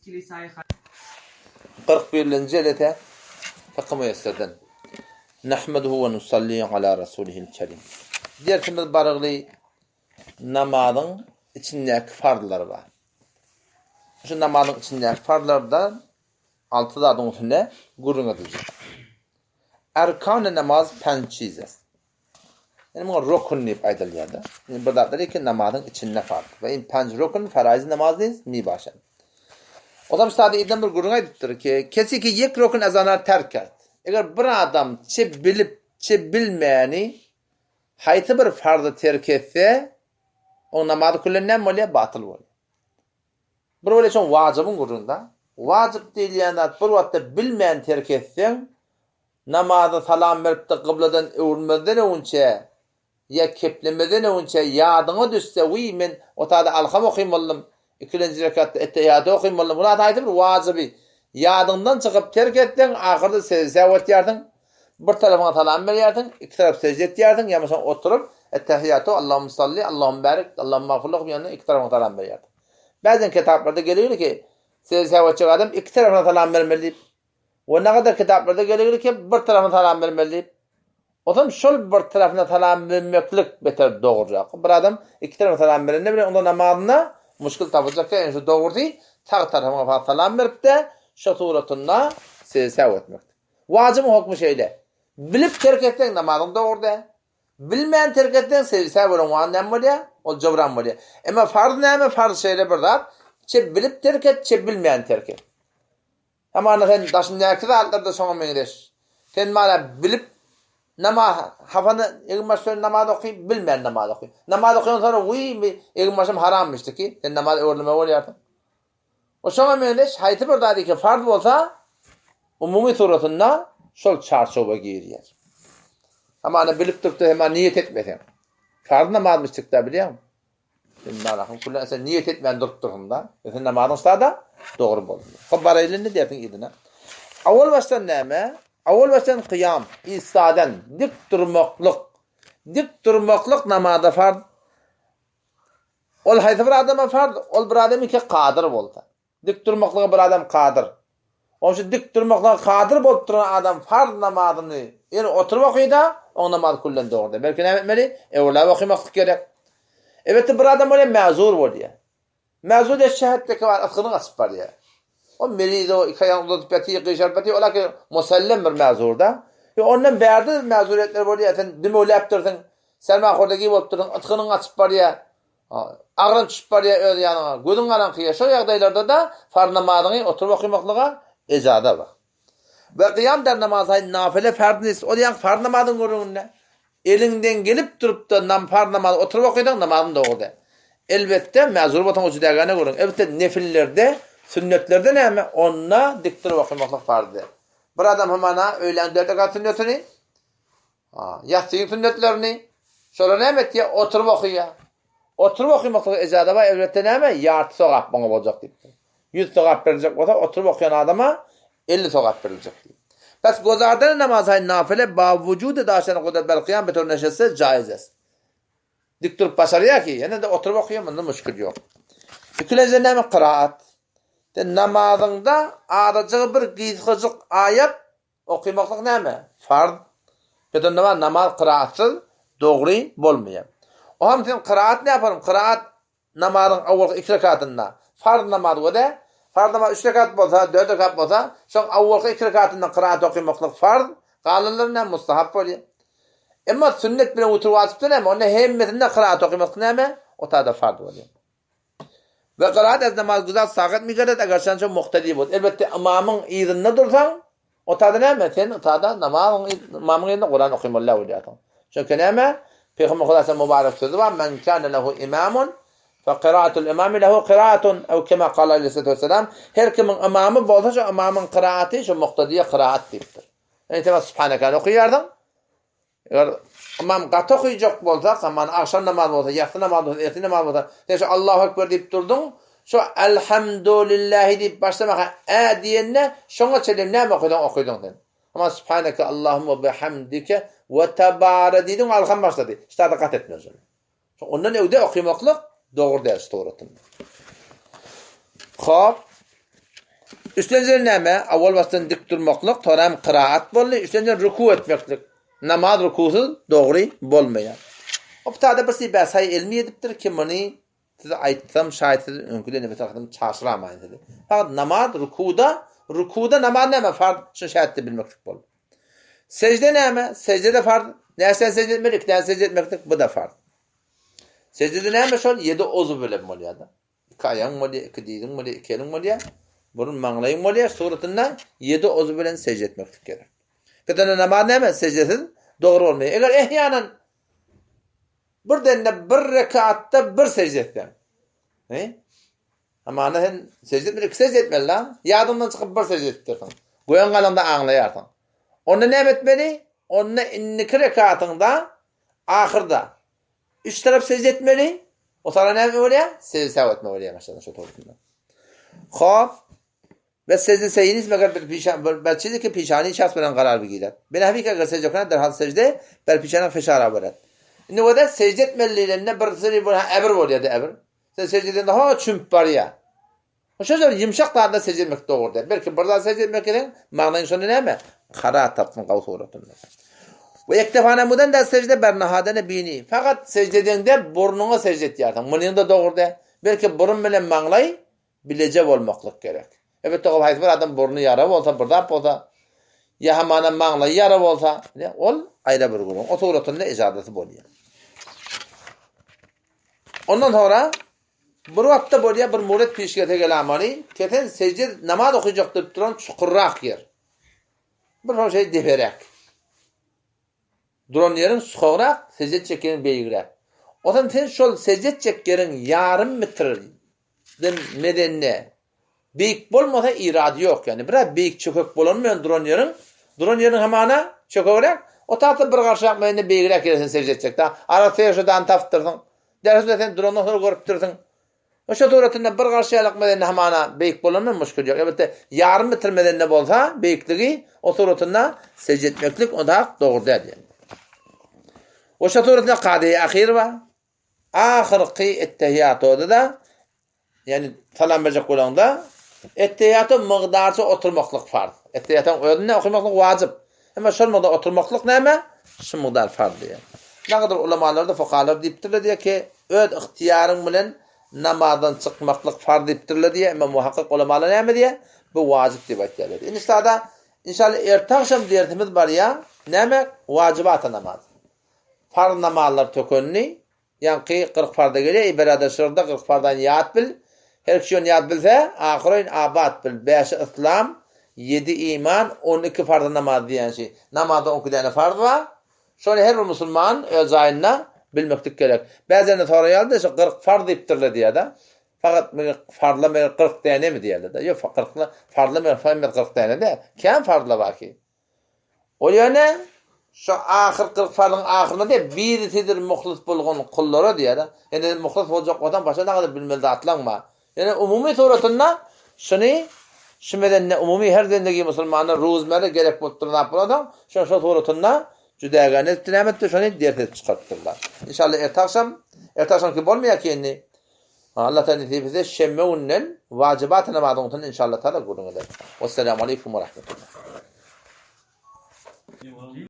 کلیسای 41. jelese Fykh Müýesserden. Nahmeduhu we nusalli ala rasulihil kerim. Dersimiz barygly namazyň içindäki farzlar bar. Şu namazyň içindäki farzlardan 6 zadyň üstünde gürrüň ediljek. Erkan-ı namaz penç çiz est. Ýani muňa rukun diýip aýdylýar-da. Ýani bir zatlar ki namazyň içinde farz. We in panj rukun faraiz namaz niz mi başan. Odam sada idden bir gürrüň aýdypdyr ki, kesi ki ýek rukun ezanar terk kert. Eger bir adam çe bilip, çe bilmäni haýsy bir farzy terk etse, oň namazy küllen näme bolýar? Batyl bolýar. Bir bolýar şoň wajybyň gürrüňde. Wajyp diýilýän zat bir wagtda bilmän terk etseň, Namaza salam berip-de gybladan öwrülmezden öňünçä ýa keplemezden öňünçä ýadyňa düşse, Wiý, men otada Alham okyn boldum, ikilenji rekatda Ettehiýaty okyn boldum, bu zat haýsy bir wajyby ýadyňdan çykyp terk etseň, ahyrda sejde säw etýärsiň, bir tarapyňa salam berýärsiň, iki tarap sejde etýärsiň, ýa bolmasa oturyp, Ettehiýatu, Allahumma salli, Allahumma barik, Allahumma magfir okyp ýanyndan iki tarapyňa salam berýärsiň. Bäzden kitaplarda gelýär ki, sejde säw etjek adam iki tarapyna salam bermeli diýip. We nagadar kitaplarda gelegli ki bir tarapyna salam bermeli diýip. Ozam şol bir tarapyna salam bermeklik beter dogrurak. Bir adam iki tarapyna salam berende bile onda namazynda muşkil tapyljak ýa şu dogrusy sag tarapyna fat salam beripde şo suratynda sejde säw etmekdir. Wajybyň hokmy şeýle. Bilip terk etseň namazyň dogry däl. Bilmän terk etseň sejde säw bolan wagt näme bolýar? Ol jybran bolýar. Emma farz näme? Farz şeýle bir zat. Çe bilip terk et, çe bilmän terk et. Hamana sen daşyndäki zatlar-da şoňa meňzeş. Sen mana bilip namaz hafany egin-baş bilen namaz oky, bilmän namaz oky. Namaz okaýan soňra wiý bi egin-başym haramyşdy ki, sen namaz öwrülme bolýarsyň. O şoňa meňzeş haýsy bir zat iki farz bolsa, umumy suratynda şol çarçuwa girýär. Hamana bilip durup-da hemma niýet etmeseň. Farz namazmyşdyk-da bilýäňmi? Sen nalahym kullan sen niýet etmän durup dursuň-da. Sen namazyň sada dogry boldy. Hop baraýly indi dersiň yzyna. Awal başdan näme? Awal başdan kyýam, istadan dik durmaklyk. Dik durmaklyk namazda farz. Ol haýsy bir adama farz? Ol bir adam ki kadyr bolsa. Dik durmaklyga bir adam kadyr. Onuň üçin dik durmaklyga kadyr bolup duran adam farz namazyny ýene oturyp okyda, oň namazy küllen dogry däl. Belki näme etmeli? Öwrüläp okymaklyk gerek. Elbetde bir adam bolýar mäzur bolýar. Mäzur diýip şähetdeki bar ysgyny gaçyp barýar. O meriz o iki aýagyny uzadyp ýatyr, gyşaryp ýatyr, ol aki musallem bir mäzur-da. Ýok, ondan bärde de mäzuriýetler bolýar. Sen dümewläpdirsiň, sermahordagi bolup dursuň, ysgynyň gaçyp barýar. Agram düşüp barýar öz ýanyňa, gözüň garaňkyýar. Şol ýagdaýlarda-da farz namazyňy oturyp okymaklyga ejaza bar. We gyýam der namazhaý nafile farz nist. Ol ýaňky farz namazyň gürrüňinde. Eliňden gelip durup-da nam farz namazy oturyp okysaň namazyň dogry däl. Elbetde, mäzur bolsaň o jüdägäne gürrüň. Elbetde nefillerde, sünnetlerde näme? Onda dik durup okymaklyk farz däl. Bir adam hamana öýläň dört rekat sünnetini, Ýassyň sünnetlerini, şolar näme etýär? Oturyp okaýar. Oturyp okamaklyga ejaza bar, elbetde näme? Ýarty sogap muňa boljak diýipdir. Ýüz sogap beriljek bolsa, oturyp okaýan adama 50 sogap beriljek diýip. Pes gozardan namaz-hay nafile ba wujude daşan gudret bel kyýam betur neşesse jaiz est. Dik durup başarýar ki, ýene-de oturyp okaýar, munda müşkil ýok. Ikilenji näme? Kyraat. Sen namazyňda azajygy bir gysgajyk aýat Okymaklyk näme? Farz. Peden namaz, namaz kyraatsyz dogry bolmaýar. Oňam sen kyraat näparyň? Kyraat namazyň awalky iki rekatynda farz namaz we-de farz namaz üç rekat bolsa, dört rekat bolsa, şoň awalky iki rekatynda kyraat okymaklyk farz, galanlary näme mustahap bolýar. Emma sünnet bilen witir wajypda näme? Onda hemmesinde kyraat okymaklyk näme? O tada farz bolýar. We gyraat ez namaz güzar sagat migerdet eger sen şo muhtedi bol. Elbetde ymamyň yzynda dursaň, o tada näme? Sen o tada namazyň ymamyň yzynda Kuran okymaly bolýarsyň. Çünki näme? Pygamber Huda sen mubarek sözü bar, men kana lehu imamun fe qiraatul imami lehu qiraatun ew kema kala aleyhissalatu vesselam. Her kimiň ymamy bolsa şo ymamyň qiraaty şo muhtediye qiraat diýipdir. Ýani sen subhanekany okaýarsyň, Eger ymam gaty okyjak bolsa, aman agşam namazy bolsa, ýassy namazy bolsa, ertir namazy bolsa, sen şu Allahu Ekber diýip durduň, şu Elhamdülillahi diýip başlamaka ä diýende, şoňa çenli näme okydyň, okydyň sen. Ama Subhaneke Allahumma bihamdike we tabara diýdiň, alham başlady. Ştada gat etmez şony. Ondan öwde okymaklyk dogry däl şu suratynda. Hop. Üçlenjiden näme? Awal başdan dik durmaklyk, soňra kyraat boldy, üçlenjiden ruku etmeklik. Namaz rukusyz dogry bolmaýar. O pitada bir sibä saý elmi edipdir ki muny size aýtsam şaýat siz öňküden de beter hasam çaşyramaýyn sizi. Fakat namaz rukuda, rukuda namaz näme farz şuny şaýatda bilmeklik boldy. Sejde näme? Sejde de farz. Näçe sejde etmeli? Iki tane sejde etmeklik bu da farz. Sejde näme şol? Ýedi ozuw bilen bolýar da. Iki aýagyň bolýar, iki diziň bolýar, iki eliň bolýar, burun maňlaýyň bolýar, suratynda ýedi ozuw bilen sejde etmeklik gerek. Gidende namaz näme? Sejdesiz dogry bolmaýar. Eger ehýanan bir dende bir rekatda bir sejde etseň, he? Amana sen sejde etmeli, iki sejde etmeli la. Ýadyňdan çykyp bir sejde etdirsiň. Göýäň galanda aňlaýarsyň. Onda näme etmeli? Onda indiki rekatyňda ahyrda Üç tarap sejde etmeli. O sana näme bolýar? Sejde säw etme bolýar başladan şo towsunda. Hop. Ve secde seyiniz meger bir pişan bir berçizi ki pişani şahs bilen karar bir gider. Ben hafika eger secde kılan derhal secde ber pişana fişara berer. Indi o da secde etmelilerine bir seri bir ebir bolýar da ebir. Sen secde edende ha çümp barýar. Şo ýer ýumşak zatda secde etmek dogry däl. Belki bir zat secde etmek gerek, magnaýyň şonda näme? Kara tapsyn gaw suratynda. We ektefana mudan da secde ber nahadene bini. Fakat secde edeňde burnuňa secde etýärsiň. Munyň da dogry däl. Belki burun bilen maňlaý bileje bolmaklyk gerek. Elbetde ol haýsy bir adam burny ýara bolsa, bir zat bolsa, ýa hamana maňlaýy ýara bolsa, ol aýra bir gürrüň. O suratynda ejazasy bolýar. Ondan soňra Bir wagtda bolýar bir muret pişgese gelamaly, kesen sejde namaz okyjak diýip duran çukurrak ýer. Bir şol şey deperäk. Duran ýeriň çukurrak, sejde etjek ýeriň beýigräk. Ondan sen şol sejde etjek ýeriň ýarym metrden medende beýik bolmasa irady ýok ýani. Biraz beýik çökek bolany bilen duran ýeriň, duran ýeriň hamana çökegräk, o tarapda bir garşyrak medende beýigräk ýere sen sejde etjek da. Arasy ýer şo dany tapypdyrsyň. Derhal sen durandan soň görüpdirsiň. Şo suratynda bir garşy ýalak medende hamana beýik bolanda muşkil ýok. Elbetde ýarym metr medende bolsa beýikligi o suratynda sejde etmeklik onda hak dogry däl diýen. O şo suratynda kady ahyr bar. Ahyrky ettehiýatoda da Ýagny salam berjek bolaňda, ettehiýata mygdarça oturmaklyk farz. Ettehiýatyň özünde okamaklyk wajyp. Emma şol mygdar oturmaklyk näme? Şu mygdar farz diýýär. Nagadyr ulamalar-da, fukahalar diýipdirler diýýär ki, öz ygtyýaryň bilen namazdan çykmaklyk farz diýipdirler diýýär. Emma muhakkyk ulamalar näme diýýär? Bu wajyp diýip aýtýarlar. Indi sada inşallah erte agşam dersimiz barýar. Näme? Wajybat namaz. Farz namazlar tökenli. Ýaňky 40 parda gelýär, eý birader şygyrda 40 pardany ýat bil. Her kişi ony ýat bilse, ahyroýun abat bil. Bäşi yslam, ýedi iman, 12 parza namaz diýýän şi. Namazda on iki däne farz bar. Şony her bir musulman öz jaýynda bilmeklik gerek. Bäzende soraýarlar-da, şu 40 farz diýipdirler diýýär-de. Fakat meger farzlar meger 40 dänemi diýýärler-de. Ýok, 40 farzlar meger hemmesi 40 däne däl. Kän farzlar bar ki. Ol ýöne şu ahyr 40 farzyň ahyrynda diýýär, birisidir muhlis bolgan kullara diýýär. Ýöne muhlis boljak bolsaň başga nagadyr bilmeli zatlaň bar. Ýöne umumy suratynda şuny şu medende umumy her zendegi musulmana ruzmerre gerek bolup duran zat bolansoň, şo şo suratynda jüdägäne etdi näme etdi şony ders edip çykarypdyrlar. Inşallah erte agşam, erte agşamky bolmaýar ki indi. Allah taala nesip etse şenbe günden wajibat namazyň üstünde inşallah taala gürrüň eder. Wesselamu aleýkum we rahmetullah.